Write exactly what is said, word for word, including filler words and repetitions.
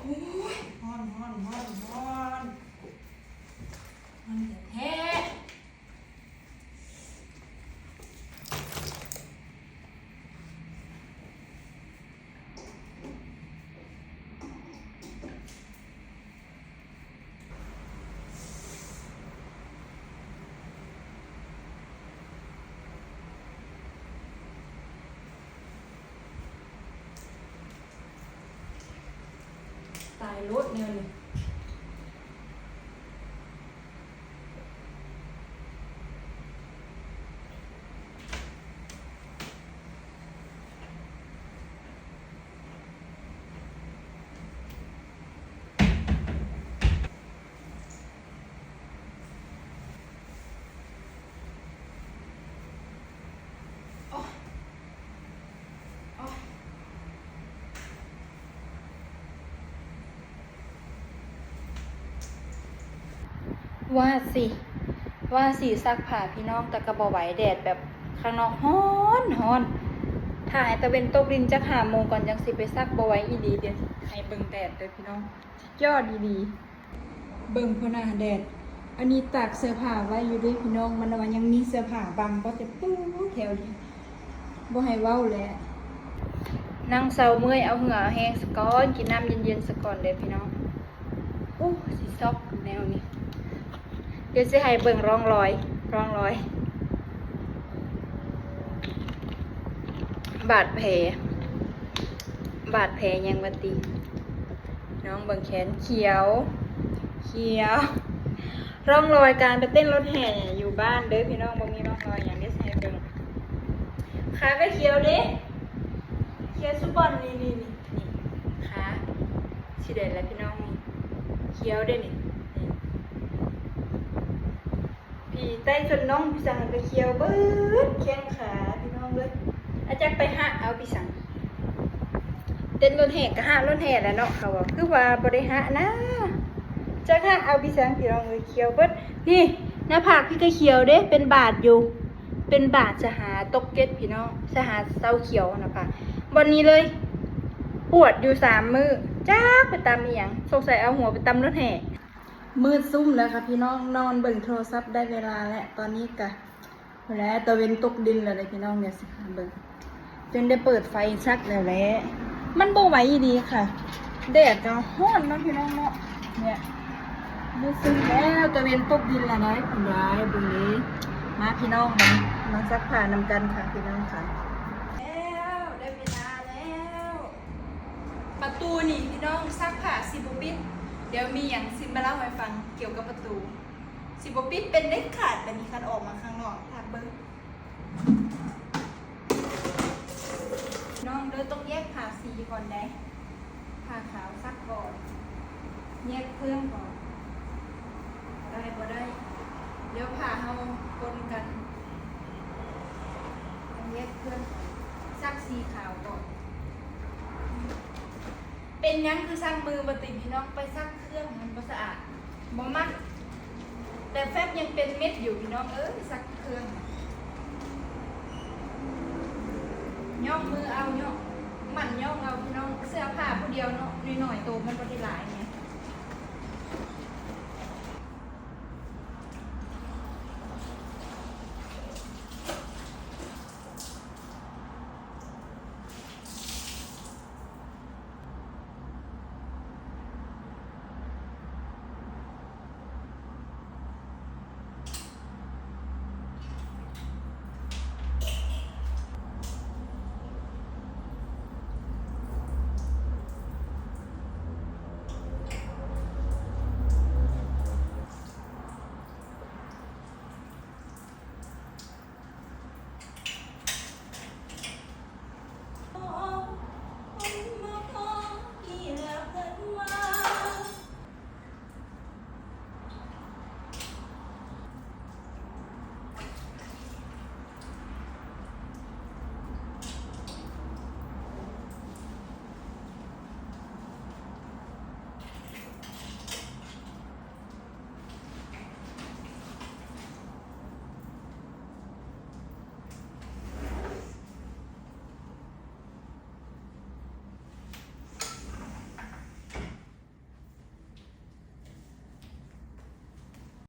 ฮ้อนฮ้อนฮ้อนฮ้อนฮ้อนแท้ๆ ตายโลดแนวนี้ ว่าสิ ว่าสิซักผ้าพี่น้อง แต่ก็บ่ไหว แดดแบบข้างนอกฮ้อนฮ้อน ถ้าให้ตะเว็นตกดินจักห้าโมงก่อนจั่งสิไปซัก บ่ไหวอีหลี เดี๋ยวให้เบิ่งแดดเด้อพี่น้อง สุดยอดอีหลี เบิ่งพุ้นน่ะแดด อันนี้ตากเสื้อผ้าไว้อยู่เด้อพี่น้อง มันว่ายังมีเสื้อผ้าบังบ่ แต่ปู๊ดแถวนี้ บ่ให้เว้าแหละ นั่งเซาเมื่อยเอาเหงื่อเอาแฮงซะก่อน กินน้ำเย็นๆซะก่อนเด้อพี่น้อง อู้ สิซอกแนวนี้ เดี๋ยวสิให้เบิ่งร่องรอย ร่องรอย บาดแผล บาดแผลยังบ่ติ น้องเบิ่งแขนเขียว เขียว ร่องรอยการไปเต้นรถแห่อยู่บ้านเด้อพี่น้อง บ่มีร่องรอยหยัง เดี๋ยวสิให้เบิ่ง ขาก็เขียวเด้ เขียวซุบ่อน นี่ นี่ นี่ นี่ ขา สิได้แล้วพี่น้อง นี่ เขียวเด้ นี่ นี่ พี่ไต้จนน้องพี่สังก็เขียวเบิดแข้งขาพี่น้องเอ้ย อาจักไปหะเอาพี่สัง เต้นรถแห่ก็หะรถแห่แหละเนาะ เขาว่า คือว่าบ่ได้หะนะ จักหะเอาพี่สังพี่น้องเอ้ย เขียวเบิด นี่ หน้าผากพี่ก็เขียวเด้ เป็นบาดอยู่ เป็นบาดสหาตกเก็ดพี่น้อง สหาเซาเขียวหน้าผาก บ่อนนี้เลย ปวดอยู่สามมื้อ จักไปตำอีหยัง สงสัยเอาหัวไปตำรถแห่ มืดซุ่มแล้วค่ะพี่น้อง นอนเบิ่งโทรศัพท์ได้เวลาแล้ว ตอนนี้กะ แล้วตะเว็นตกดินแล้วเด้อพี่น้อง เดี๋ยวสิพาเบิ่ง จนได้เปิดไฟซักแล้วแหละ มันบ่ไหวอีหลีค่ะ แดดก็ฮ้อนเนาะพี่น้องเนาะ เนี่ย มืดซุ่มแล้ว ตะเว็นตกดินแล้วนะ คุณยายเบิ่งนี้ มาพี่น้อง มา มาซักผ้านำกันค่ะพี่น้องค่ะ แล้ว ได้เวลาแล้ว ประตูนี่พี่น้อง ซักผ้าสิบ่ปิด เดี๋ยวมีหยังสิมาเล่าให้ฟังเกี่ยวกับประตู สิบ่ปิดเป็นเด็ดขาด บัดนี้คันออกมาข้างนอก ถ้าเบิ่ง น้องเด้อ ต้องแยกผ้าสีก่อนเด้ ผ้าขาวซักก่อน แยกเครื่องก่อน ได้บ่ได้ เดี๋ยวผ้าเฮาปนกัน ต้องแยกเครื่องก่อน ซักสีขาวก่อน เป็นหยังคือซักมือบ่ติพี่น้อง ไปซักเครื่องมันบ่สะอาด บ่มัก แต่แฟบยังเป็นเม็ดอยู่พี่น้องเอ้ย ซักเครื่อง ย่องมือเอาย่อง หมั่นย่องเอาพี่น้อง เสื้อผ้าผู้เดียวเนาะ น้อยๆ โตมันบ่ได้หลายไง